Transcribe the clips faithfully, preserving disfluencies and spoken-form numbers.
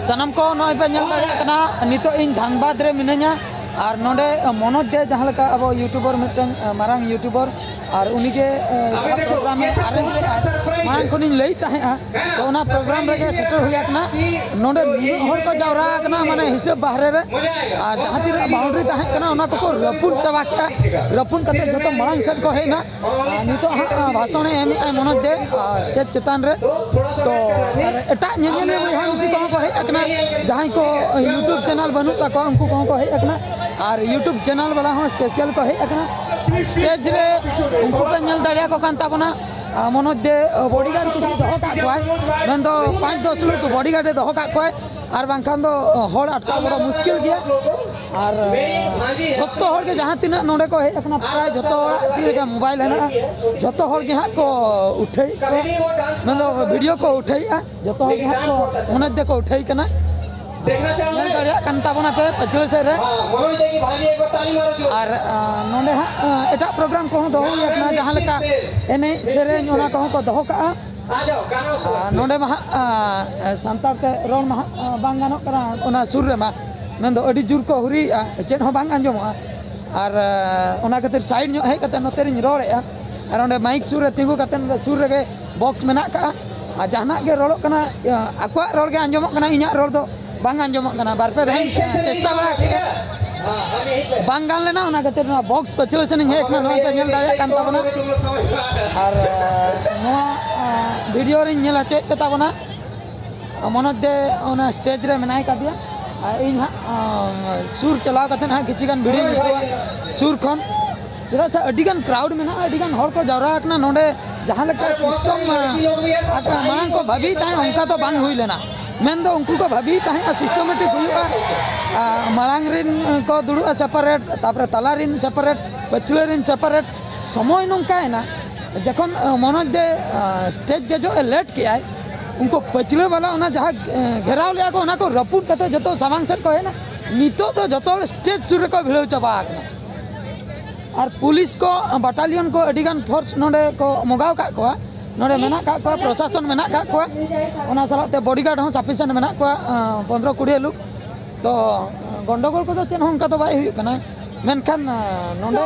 ᱥᱟᱱᱟᱢ ᱠᱚ ᱱᱚᱜᱼᱚᱭ ᱯᱮ ᱧᱮᱞ ᱫᱟᱲᱮᱭᱟᱜ ᱠᱟᱱᱟ, ᱱᱤᱛᱚᱜ ᱤᱧ ᱫᱷᱟᱱᱵᱟᱫᱽ ᱨᱮ ᱢᱤᱱᱟᱹᱧᱟ᱾ ᱟᱨ ᱱᱚᱰᱮ ᱢᱚᱱᱳᱡᱽ ᱫᱮ, ᱡᱟᱦᱟᱸ ᱞᱮᱠᱟ ᱟᱵᱚ YouTuber, ᱢᱤᱫᱴᱟᱝ ᱢᱟᱨᱟᱝ YouTuber, ᱟᱨ ᱩᱱᱤᱜᱮ ᱯᱨᱳᱜᱨᱟᱢᱮ ᱟᱨᱮᱧᱡᱽ ᱞᱮᱫᱼᱟ, ᱢᱟᱲᱟᱝ ᱠᱷᱚᱱᱤᱧ ᱞᱟᱹᱭᱮᱫ ᱛᱟᱦᱮᱸᱫᱼᱟ᱾ ᱛᱚ ᱚᱱᱟ ᱯᱨᱳᱜᱨᱟᱢ ᱨᱮᱜᱮ ᱥᱮᱴᱮᱨ ᱦᱩᱭ ᱟᱠᱟᱱᱟ᱾ ᱱᱚᱰᱮ ᱱᱩᱱᱟᱹᱜ ᱦᱚᱲ ᱠᱚ ᱡᱟᱣᱨᱟ ᱟᱠᱟᱱᱟ, ᱢᱟᱱᱮ ᱦᱤᱥᱟᱹᱵ ᱵᱟᱦᱨᱮ ᱨᱮ᱾ ᱟᱨ ᱡᱟᱦᱟᱸ ᱛᱤᱱᱟᱹᱜ ᱵᱟᱣᱩᱱᱰᱟᱨᱤ ᱛᱟᱦᱮᱸ ᱠᱟᱱᱟ, ᱚᱱᱟ ᱠᱚᱠᱚ ᱨᱟᱹᱯᱩᱫ ᱪᱟᱵᱟ ᱠᱮᱫᱼᱟ᱾ ᱨᱟᱹᱯᱩᱫ ᱠᱟᱛᱮ ᱡᱚᱛᱚ ᱢᱟᱲᱟᱝ ᱥᱮᱫ ᱠᱚ ᱦᱮᱡ ᱮᱱᱟ᱾ ᱟᱨ ᱱᱤᱛᱚᱜ ᱦᱟᱸᱜ ᱵᱷᱟᱥᱚᱬᱮ ᱮᱢᱮᱫᱼᱟᱭ ᱢᱚᱱᱳᱡᱽ ᱫᱮ ᱥᱴᱮᱡᱽ ᱪᱮᱛᱟᱱ ᱨᱮ᱾ ᱛᱚ ᱟᱨ ᱮᱴᱟᱜ ᱧᱮᱧᱮᱞᱤᱭᱟᱹ ᱵᱚᱭᱦᱟ ᱢᱤᱥᱤ ᱠᱚᱦᱚᱸ ᱠᱚ ᱦᱮᱡ ᱟᱠᱟᱱᱟ, ᱡᱟᱦᱟᱸᱭ ᱠᱚ YouTube ᱪᱮᱱᱮᱞ ᱵᱟᱹᱱᱩᱜ ᱛᱟᱠᱚᱣᱟ, ᱩᱱᱠᱩ ᱠᱚᱦᱚᱸ ᱠᱚ ᱦᱮᱡ ᱟᱠᱟᱱᱟ᱾ ᱟᱨ YouTube ᱪᱮᱱᱮᱞ ᱵᱟᱞᱟ ᱦᱚᱸ ᱥᱯᱮᱥᱟᱞ ᱠᱚ ᱦᱮᱡ ᱟᱠᱟᱱᱟ᱾ ᱥᱴᱮᱡᱽ ᱨᱮ ᱩᱱᱠᱩ ᱯᱮ ᱧᱮᱞ ᱫᱟᱲᱮᱭᱟᱠᱚ ᱠᱟᱱ ᱛᱟᱵᱚᱱᱟ᱾ ᱟᱨ ᱢᱚᱱᱳᱡᱽ ᱫᱮ ᱵᱚᱰᱤᱜᱟᱨᱰ ᱠᱤᱪᱷᱩ ᱫᱚᱦᱚ ᱠᱟᱜ ᱠᱚᱣᱟᱭ, ᱢᱮᱱᱫᱚ ᱯᱟᱸᱪ ᱫᱚᱥ ᱞᱳᱠ ᱵᱚᱰᱤᱜᱟᱨᱰ ᱮ ᱫᱚᱦᱚ ᱠᱟᱜ ᱠᱚᱣᱟᱭ᱾ ᱟᱨ ᱵᱟᱝᱠᱷᱟᱱ ᱫᱚ ᱦᱚᱲ ᱟᱴᱠᱟᱣ ᱵᱚᱲᱚ ᱢᱩᱥᱠᱤᱞ ᱜᱮᱭᱟ᱾ ᱟᱨ ᱡᱷᱚᱛᱚ ᱦᱚᱲ ᱜᱮ, ᱡᱟᱦᱟᱸ ᱛᱤᱱᱟᱹᱜ ᱱᱚᱰᱮ ᱠᱚ ᱦᱮᱡ ᱟᱠᱟᱱᱟ, ᱯᱨᱟᱭ ᱡᱷᱚᱛᱚ ᱦᱚᱲᱟᱜ ᱛᱤ ᱨᱮᱜᱮ ᱢᱳᱵᱟᱭᱤᱞ ᱦᱮᱱᱟᱜᱼᱟ᱾ ᱡᱷᱚᱛᱚ ᱦᱚᱲ ᱜᱮ ᱦᱟᱸᱜ ᱠᱚ ᱩᱴᱷᱟᱹᱭᱮᱫ ᱠᱚᱣᱟ, ᱢᱮᱱᱫᱚ ᱵᱷᱤᱰᱤᱭᱳ ᱠᱚ ᱩᱴᱷᱟᱹᱭᱮᱫᱼᱟ᱾ ᱡᱷᱚᱛᱚ ᱦᱚᱲ ᱜᱮ ᱦᱟᱸᱜ ᱠᱚ ᱢᱚᱱᱳᱡᱽ ᱫᱮ ᱠᱚ ᱩᱴᱷᱟᱹᱭ ᱠᱟᱱᱟ᱾ ᱧᱮᱞ ᱫᱟᱲᱮᱭᱟᱜ ᱠᱟᱱ ᱛᱟᱵᱚᱱᱟ ᱯᱮ ᱯᱟᱹᱪᱷᱞᱟᱹ ᱥᱮᱫ ᱨᱮ᱾ ᱟᱨ ᱟᱸ, ᱱᱚᱰᱮ ᱦᱟᱸᱜ ᱟᱸ, ᱮᱴᱟᱜ ᱯᱨᱳᱜᱨᱟᱢ ᱠᱚᱦᱚᱸ ᱫᱚᱦᱚ ᱦᱩᱭ ᱟᱠᱟᱱᱟ, ᱡᱟᱦᱟᱸ ᱞᱮᱠᱟ ᱮᱱᱮᱡ ᱥᱮᱨᱮᱧ, ᱚᱱᱟ ᱠᱚᱦᱚᱸ ᱠᱚ ᱫᱚᱦᱚ ᱠᱟᱜᱼᱟ᱾ ᱟᱨ ᱱᱚᱰᱮ ᱢᱟ ᱦᱟᱸᱜ ᱟᱸ, ᱥᱟᱱᱛᱟᱲ ᱛᱮ ᱨᱚᱲ ᱢᱟ ᱦᱟᱸᱜ ᱟᱸ, ᱵᱟᱝ ᱜᱟᱱᱚᱜ ᱠᱟᱱᱟ, ᱚᱱᱟ ᱥᱩᱨ ᱨᱮᱢᱟ᱾ ᱢᱮᱱᱫᱚ ᱟᱹᱰᱤ ᱡᱳᱨ ᱠᱚ ᱦᱩᱨᱤᱭᱮᱜᱼᱟ, ᱪᱮᱫ ᱦᱚᱸ ᱵᱟᱝ ᱟᱸᱡᱚᱢᱚᱜᱼᱟ᱾ ᱟᱨ ᱟᱸ, ᱚᱱᱟ ᱠᱷᱟᱹᱛᱤᱨ ᱥᱟᱭᱤᱰ ᱧᱚᱜ ᱦᱮᱡ ᱠᱟᱛᱮ ᱱᱚᱛᱮ ᱨᱤᱧ ᱨᱚᱲᱮᱫᱼᱟ᱾ ᱟᱨ ᱚᱸᱰᱮ ᱢᱟᱭᱤᱠ ᱥᱩᱨ ᱨᱮ ᱛᱤᱸᱜᱩ ᱠᱟᱛᱮ ᱱᱚᱰᱮ ᱥᱩᱨ ᱨᱮᱜᱮ ᱵᱚᱠᱥ ᱢᱮᱱᱟᱜ ᱠᱟᱜᱼᱟ᱾ ᱟᱨ ᱡᱟᱦᱟᱱᱟᱜ ᱜᱮ ᱨᱚᱲᱚᱜ ᱠᱟᱱᱟ, ᱟᱠᱚᱣᱟᱜ ᱨᱚᱲ ᱜᱮ ᱟᱸᱡᱚᱢᱚᱜ ᱠᱟᱱᱟ, ᱤᱧᱟᱹᱜ ᱨᱚᱲ ᱫᱚ ᱵᱟᱝ ᱟᱸᱡᱚᱢᱚᱜ ᱠᱟᱱᱟ᱾ ᱵᱟᱨ ᱯᱮ ᱫᱷᱟᱣ ᱤᱧ ᱪᱮᱥᱴᱟ ᱵᱟᱲᱟ ᱠᱮᱫᱼᱟ, ᱵᱟᱝ ᱜᱟᱱ ᱞᱮᱱᱟ᱾ ᱚᱱᱟ ᱠᱷᱟᱹᱛᱤᱨ ᱱᱚᱣᱟ ᱵᱚᱠᱥ ᱯᱟᱹᱪᱷᱞᱟᱹ ᱥᱮᱱ ᱤᱧ ᱦᱮᱡ ᱟᱠᱟᱱᱟ, ᱱᱚᱜᱼᱚᱭ ᱯᱮ ᱧᱮᱞ ᱫᱟᱲᱮᱭᱟᱜ ᱠᱟᱱ ᱛᱟᱵᱚᱱᱟ᱾ ᱟᱨ ᱱᱚᱣᱟ ᱵᱷᱤᱰᱤᱭᱳ ᱨᱤᱧ ᱧᱮᱞ ᱦᱚᱪᱚᱭᱮᱫ ᱯᱮ ᱛᱟᱵᱚᱱᱟ᱾ ᱢᱚᱱᱳᱡᱽ ᱫᱮ ᱚᱱᱟ ᱥᱴᱮᱡᱽ ᱨᱮ ᱢᱮᱱᱟᱭ ᱠᱟᱫᱮᱭᱟ᱾ ᱟᱨ ᱤᱧ ᱦᱟᱸᱜ ᱥᱩᱨ ᱪᱟᱞᱟᱣ ᱠᱟᱛᱮᱫ ᱦᱟᱸᱜ ᱠᱤᱪᱷᱩ ᱜᱟᱱ ᱵᱷᱤᱰᱤᱭᱳᱧ ᱩᱫᱩᱜᱟ ᱥᱩᱨ ᱠᱷᱚᱱ᱾ ᱪᱮᱫᱟᱜ ᱥᱮ ᱟᱹᱰᱤᱜᱟᱱ ᱠᱨᱟᱣᱩᱰ ᱢᱮᱱᱟᱜᱼᱟ, ᱟᱹᱰᱤᱜᱟᱱ ᱦᱚᱲ ᱠᱚ ᱡᱟᱣᱨᱟ ᱟᱠᱟᱱᱟ ᱱᱚᱰᱮ᱾ ᱡᱟᱦᱟᱸ ᱞᱮᱠᱟ ᱥᱤᱥᱴᱮᱢ ᱢᱟᱲᱟᱝ ᱠᱚ ᱵᱷᱟᱹᱵᱤᱭᱮᱫ ᱛᱟᱦᱮᱸᱫ, ᱚᱱᱠᱟ ᱫᱚ ᱵᱟᱝ ᱦᱩᱭ ᱞᱮᱱᱟ᱾ ᱢᱮᱱᱫᱚ ᱩᱱᱠᱩ ᱠᱚ ᱵᱷᱟᱹᱵᱤᱭᱮᱫ ᱛᱟᱦᱮᱸᱫᱼᱟ ᱥᱤᱥᱴᱮᱢᱮᱴᱤᱠ ᱦᱩᱭᱩᱜᱼᱟ, ᱟᱨ ᱢᱟᱲᱟᱝ ᱨᱤᱱ ᱠᱚ ᱫᱩᱲᱩᱵᱼᱟ ᱥᱮᱯᱟᱨᱮᱴ, ᱛᱟᱨᱯᱚᱨᱮ ᱛᱟᱞᱟ ᱨᱤᱱ ᱥᱮᱯᱟᱨᱮᱴ, ᱯᱟᱹᱪᱷᱞᱟᱹ ᱨᱤᱱ ᱥᱮᱯᱟᱨᱮᱴ᱾ ᱥᱚᱢᱚᱭ ᱱᱚᱝᱠᱟᱭᱮᱱᱟ, ᱡᱚᱠᱷᱚᱱ ᱟᱸ, ᱢᱚᱱᱳᱡᱽ ᱫᱮ ᱟᱸ, ᱥᱴᱮᱡᱽ ᱫᱮᱡᱚᱜ ᱮ ᱞᱮᱴ ᱠᱮᱜᱼᱟᱭ, ᱩᱱᱠᱩ ᱯᱟᱹᱪᱷᱞᱟᱹ ᱵᱟᱞᱟ ᱚᱱᱟ ᱡᱟᱦᱟᱸ ᱟᱸ, ᱜᱷᱮᱨᱟᱣ ᱞᱮᱜᱼᱟ ᱠᱚ, ᱚᱱᱟ ᱠᱚ ᱨᱟᱹᱯᱩᱫ ᱠᱟᱛᱮ ᱡᱚᱛᱚ ᱥᱟᱢᱟᱝ ᱥᱮᱫ ᱠᱚ ᱦᱮᱡ ᱮᱱᱟ᱾ ᱱᱤᱛᱚᱜ ᱫᱚ ᱡᱚᱛᱚ ᱦᱚᱲ ᱥᱴᱮᱡᱽ ᱥᱩᱨ ᱨᱮᱠᱚ ᱵᱷᱤᱲᱟᱹᱣ ᱪᱟᱵᱟ ᱟᱠᱟᱱᱟ᱾ ᱟᱨ ᱯᱩᱞᱤᱥ ᱠᱚ, ᱵᱟᱴᱟᱞᱤᱭᱚᱱ ᱠᱚ, ᱟᱹᱰᱤᱜᱟᱱ ᱯᱷᱳᱨᱥ ᱱᱚᱰᱮ ᱠᱚ ᱢᱚᱜᱟᱣ ᱠᱟᱜ ᱠᱚᱣᱟ᱾ ᱱᱚᱰᱮ ᱢᱮᱱᱟᱜ ᱠᱟᱜ ᱠᱚᱣᱟ, ᱯᱨᱚᱥᱟᱥᱚᱱ ᱢᱮᱱᱟᱜ ᱠᱟᱜ ᱠᱚᱣᱟ, ᱚᱱᱟ ᱥᱟᱞᱟᱜ ᱛᱮ ᱵᱚᱰᱤᱜᱟᱨᱰ ᱦᱚᱸ ᱥᱟᱯᱷᱤᱥᱤᱭᱮᱱᱴ ᱢᱮᱱᱟᱜ ᱠᱚᱣᱟ, ᱯᱚᱱᱫᱽᱨᱚ ᱠᱩᱲᱤ ᱞᱳᱠ᱾ ᱛᱚ ᱜᱚᱱᱰᱚᱜᱳᱞ ᱠᱚᱫᱚ ᱪᱮᱫ ᱦᱚᱸ ᱚᱱᱠᱟ ᱫᱚ ᱵᱟᱭ ᱦᱩᱭᱩᱜ ᱠᱟᱱᱟ, ᱢᱮᱱᱠᱷᱟᱱ ᱱᱚᱰᱮ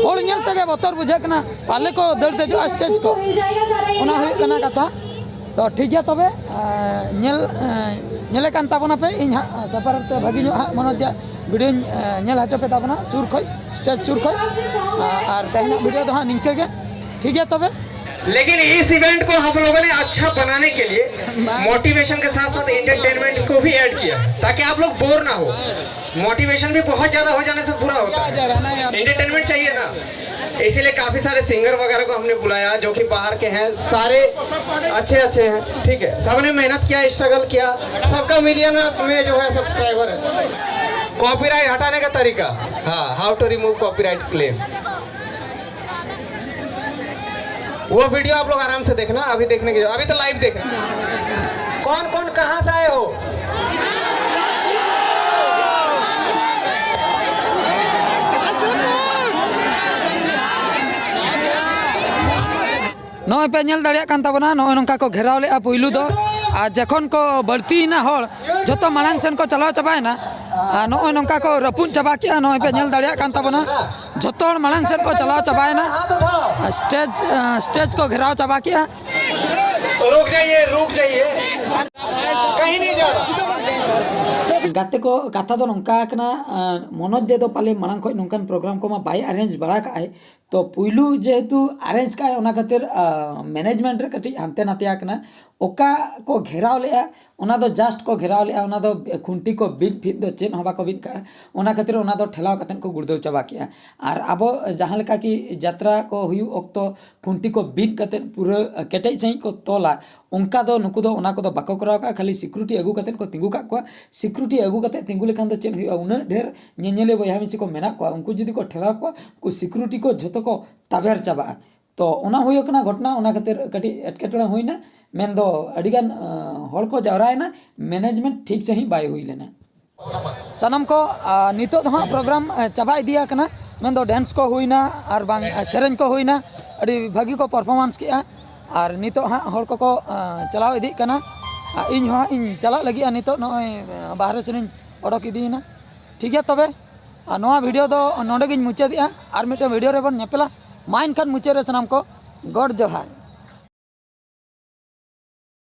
ᱦᱚᱲ ᱧᱮᱞ ᱛᱮᱜᱮ ᱵᱚᱛᱚᱨ ᱵᱩᱡᱷᱟᱹᱜ ᱠᱟᱱᱟ, ᱯᱟᱞᱮ ᱠᱚ ᱫᱟᱹᱲ ᱫᱮᱡᱚᱜᱼᱟ ᱥᱴᱮᱡᱽ ᱠᱚ, ᱚᱱᱟ ᱦᱩᱭᱩᱜ ᱠᱟᱱᱟ ᱠᱟᱛᱷᱟ᱾ ᱛᱚ ᱴᱷᱤᱠ ᱜᱮᱭᱟ ᱛᱚᱵᱮ, ᱧᱮᱞ ᱧᱮᱞᱮ ᱠᱟᱱ ᱛᱟᱵᱚᱱᱟᱯᱮ, ᱤᱧ ᱦᱟᱸᱜ ᱥᱟᱯᱟᱨ ᱛᱮ ᱵᱷᱟᱹᱜᱤ ᱧᱚᱜ ᱦᱟᱸᱜ ᱢᱚᱱᱳᱡᱽ ᱟᱜ ᱵᱷᱤᱰᱤᱭᱳᱧ ᱧᱮᱞ ᱦᱚᱪᱚ ᱯᱮ ᱛᱟᱵᱚᱱᱟ ᱥᱩᱨ ᱠᱷᱚᱡ, ᱥᱴᱮᱡᱽ ᱥᱩᱨ ᱠᱷᱚᱡ᱾ ᱟᱨ ᱛᱮᱦᱮᱧᱟᱜ ᱵᱷᱤᱰᱤᱭᱳ ᱫᱚ ᱦᱟᱸᱜ ᱱᱤᱝᱠᱟᱹ ᱜᱮ, ᱴᱷᱤᱠ ᱜᱮᱭᱟ ᱛᱚᱵᱮ᱾ लेकिन इस इवेंट को हम लोगों ने अच्छा बनाने के लिए मोटिवेशन के साथ साथ एंटरटेनमेंट को भी ऐड किया है, ताकि आप लोग बोर ना हो। मोटिवेशन भी बहुत ज्यादा हो जाने से बुरा होता है, एंटरटेनमेंट चाहिए ना। इसीलिए काफी सारे सिंगर वगैरह को हमने बुलाया, जो कि बाहर के हैं, सारे अच्छे अच्छे हैं, ठीक है। सबने मेहनत किया, स्ट्रगल किया, सबका मिलियन में जो है सब्सक्राइबर है। कॉपीराइट हटाने का तरीका, हाँ, how to remove copyright claim। वो वीडियो आप लोग आराम से देखना, अभी देखने के, अभी तो लाइव देख। कौन कौन कहाँ से आए हो? ᱱᱚᱜᱼᱚᱭ ᱯᱮ ᱧᱮᱞ ᱫᱟᱲᱮᱭᱟᱜ ᱠᱟᱱ ᱛᱟᱵᱚᱱᱟ, ᱱᱚᱜᱼᱚᱭ ᱱᱚᱝᱠᱟ ᱠᱚ ᱜᱷᱮᱨᱟᱣ ᱞᱮᱫᱼᱟ ᱯᱩᱭᱞᱩ ᱫᱚ, ᱟᱨ ᱡᱚᱠᱷᱚᱱ ᱠᱚ ᱵᱟᱹᱲᱛᱤᱭᱮᱱᱟ ᱦᱚᱲ, ᱡᱚᱛᱚ ᱢᱟᱲᱟᱝ ᱥᱮᱱ ᱠᱚ ᱪᱟᱞᱟᱣ ᱪᱟᱵᱟᱭᱮᱱᱟ᱾ ᱟᱨ ᱱᱚᱜᱼᱚᱭ ᱱᱚᱝᱠᱟ ᱠᱚ ᱨᱟᱹᱯᱩᱫ ᱪᱟᱵᱟ ᱠᱮᱜᱼᱟ, ᱱᱚᱜᱼᱚᱭ ᱯᱮ ᱧᱮᱞ ᱫᱟᱲᱮᱭᱟᱜ ᱠᱟᱱ ᱛᱟᱵᱚᱱᱟ, ᱡᱚᱛᱚ ᱦᱚᱲ ᱢᱟᱲᱟᱝ ᱥᱮᱱ ᱠᱚ ᱪᱟᱞᱟᱣ ᱪᱟᱵᱟᱭᱮᱱᱟ᱾ ᱟᱨ ᱥᱴᱮᱡᱽ, ᱟᱸ, ᱥᱴᱮᱡᱽ ᱠᱚ ᱜᱷᱮᱨᱟᱣ ᱪᱟᱵᱟ ᱠᱮᱜᱼᱟ᱾ रुक जाइए, रुक जाइए, कहीं नहीं जा रहा। ᱜᱟᱛᱮ ᱠᱚ, ᱠᱟᱛᱷᱟ ᱫᱚ ᱱᱚᱝᱠᱟ ᱠᱟᱱᱟ, ᱟᱸ, ᱢᱚᱱᱳᱡᱽ ᱫᱮ ᱫᱚ ᱯᱟᱞᱮ ᱢᱟᱲᱟᱝ ᱠᱷᱚᱱ ᱱᱚᱝᱠᱟᱱ ᱯᱨᱳᱜᱨᱟᱢ ᱠᱚᱢᱟ ᱵᱟᱭ ᱟᱨᱮᱧᱡᱽ ᱵᱟᱲᱟ ᱠᱟᱜᱼᱟᱭ᱾ ᱛᱚ ᱯᱩᱭᱞᱩ ᱡᱮᱦᱮᱛᱩ ᱟᱨᱮᱧᱡᱽ ᱠᱟᱜᱼᱟᱭ, ᱚᱱᱟ ᱠᱷᱟᱹᱛᱤᱨ, ᱟᱸ, ᱢᱮᱱᱮᱡᱽᱢᱮᱱᱴ ᱨᱮ ᱠᱟᱹᱴᱤᱡ ᱦᱟᱱᱛᱮ ᱱᱟᱛᱮ ᱟᱠᱟᱱᱟ᱾ ᱚᱠᱟ ᱠᱚ ᱜᱷᱮᱨᱟᱣ ᱞᱮᱜᱼᱟ, ᱚᱱᱟ ᱫᱚ ᱡᱟᱥᱴ ᱠᱚ ᱜᱷᱮᱨᱟᱣ ᱞᱮᱜᱼᱟ, ᱚᱱᱟ ᱫᱚ ᱠᱷᱩᱱᱴᱤ ᱠᱚ ᱵᱤᱫ ᱯᱷᱤᱫ ᱫᱚ ᱪᱮᱫ ᱦᱚᱸ ᱵᱟᱠᱚ ᱵᱤᱫ ᱠᱟᱜᱼᱟ᱾ ᱚᱱᱟ ᱠᱷᱟᱹᱛᱤᱨ ᱚᱱᱟ ᱫᱚ ᱴᱷᱮᱞᱟᱣ ᱠᱟᱛᱮᱫ ᱠᱚ ᱜᱩᱲᱫᱟᱹᱣ ᱪᱟᱵᱟ ᱠᱮᱜᱼᱟ᱾ ᱟᱨ ᱟᱵᱚ ᱡᱟᱦᱟᱸ ᱞᱮᱠᱟ ᱠᱤ ᱡᱟᱛᱨᱟ ᱠᱚ ᱦᱩᱭᱩᱜ ᱚᱠᱛᱚ ᱠᱷᱩᱱᱴᱤ ᱠᱚ ᱵᱤᱫ ᱠᱟᱛᱮᱫ ᱯᱩᱨᱟᱹ ᱠᱮᱴᱮᱡ ᱥᱟᱺᱦᱤᱡ ᱠᱚ ᱛᱚᱞᱟ, ᱚᱱᱠᱟ ᱫᱚ ᱱᱩᱠᱩ ᱫᱚ ᱚᱱᱟ ᱠᱚᱫᱚ ᱵᱟᱠᱚ ᱠᱚᱨᱟᱣ ᱠᱟᱜᱼᱟ, ᱠᱷᱟᱹᱞᱤ ᱥᱤᱠᱩᱨᱤᱴᱤ ᱟᱹᱜᱩ ᱠᱟᱛᱮᱫ ᱠᱚ ᱛᱤᱸᱜᱩ ᱠᱟᱜ ᱠᱚᱣᱟ᱾ ᱥᱤᱠᱩᱨᱤᱴᱤ ᱟᱹᱜᱩ ᱠᱟᱛᱮᱫ ᱛᱤᱸᱜᱩ ᱞᱮᱠᱷᱟᱱ ᱫᱚ ᱪᱮᱫ ᱦᱩᱭᱩᱜᱼᱟ? ᱩᱱᱟᱹᱜ ᱰᱷᱮᱨ ᱧᱮᱧᱮᱞᱤᱭᱟᱹ ᱵᱚᱭᱦᱟ ᱢᱤᱥᱤ ᱠᱚ ᱢᱮᱱᱟᱜ ᱠᱚᱣᱟ, ᱩᱱᱠᱩ ᱡᱩᱫᱤ ᱠᱚ ᱴᱷᱮᱞᱟᱣ ᱠᱚᱣᱟ, ᱩᱱᱠᱩ ᱥᱤᱠᱩᱨᱤᱴᱤ ᱠᱚ ᱡᱷᱚᱛᱚ ᱠᱚ ᱛᱟᱵᱮᱨ ᱪᱟᱵᱟᱜᱼᱟ᱾ ᱛᱚ ᱚᱱᱟ ᱦᱩᱭᱩᱜ ᱠᱟᱱᱟ ᱜᱷᱚᱴᱚᱱᱟ, ᱚᱱᱟ ᱠᱷᱟᱹᱛᱤᱨ ᱠᱟᱹᱴᱤᱡ ᱮᱴᱠᱮᱴᱚᱬᱮ ᱦᱩᱭᱱᱟ, ᱢᱮᱱᱫᱚ ᱟᱹᱰᱤᱜᱟᱱ, ᱟᱸ, ᱦᱚᱲ ᱠᱚ ᱡᱟᱣᱨᱟᱭᱮᱱᱟ, ᱢᱮᱱᱮᱡᱽᱢᱮᱱᱴ ᱴᱷᱤᱠ ᱥᱟᱺᱦᱤᱡ ᱵᱟᱭ ᱦᱩᱭ ᱞᱮᱱᱟ᱾ ᱥᱟᱱᱟᱢ ᱠᱚ, ᱟᱸ, ᱱᱤᱛᱚᱜ ᱫᱚ ᱦᱟᱸᱜ ᱯᱨᱳᱜᱨᱟᱢ, ᱟᱸ, ᱪᱟᱵᱟ ᱤᱫᱤᱭᱟ ᱠᱟᱱᱟ, ᱢᱮᱱᱫᱚ ᱰᱮᱱᱥ ᱠᱚ ᱦᱩᱭᱱᱟ, ᱟᱨ ᱵᱟᱝ, ᱟᱸ, ᱥᱮᱨᱮᱧ ᱠᱚ ᱦᱩᱭᱱᱟ, ᱟᱹᱰᱤ ᱵᱷᱟᱹᱜᱤ ᱠᱚ ᱯᱟᱨᱯᱷᱚᱨᱢᱮᱱᱥ ᱠᱮᱜᱼᱟ᱾ ᱟᱨ ᱱᱤᱛᱚᱜ ᱦᱟᱸᱜ ᱦᱚᱲ ᱠᱚᱠᱚ ᱟᱸ, ᱪᱟᱞᱟᱣ ᱤᱫᱤᱜ ᱠᱟᱱᱟ᱾ ᱟᱨ ᱤᱧ ᱦᱚᱸ ᱦᱟᱸᱜ ᱤᱧ ᱪᱟᱞᱟᱜ ᱞᱟᱹᱜᱤᱫᱼᱟ ᱱᱤᱛᱚᱜ, ᱱᱚᱜᱼᱚᱭ ᱟᱸ, ᱵᱟᱦᱨᱮ ᱥᱮᱱᱤᱧ ᱚᱰᱚᱠ ᱤᱫᱤᱭᱮᱱᱟ᱾ ᱴᱷᱤᱠ ᱜᱮᱭᱟ, ᱛᱚᱵᱮ ᱟᱨ ᱱᱚᱣᱟ ᱵᱷᱤᱰᱤᱭᱳ ᱫᱚ ᱱᱚᱰᱮ ᱜᱤᱧ ᱢᱩᱪᱟᱹᱫᱮᱜᱼᱟ᱾ ᱟᱨ ᱢᱤᱫᱴᱮᱱ ᱵᱷᱤᱰᱤᱭᱳ ᱨᱮᱵᱚᱱ ᱧᱮᱯᱮᱞᱟ᱾ ᱢᱟ ᱮᱱᱠᱷᱟᱱ ᱢᱩᱪᱟᱹᱫ ᱨᱮ ᱥᱟᱱᱟᱢ ᱠᱚ ᱜᱚᱰ ᱡᱚᱦᱟᱨ᱾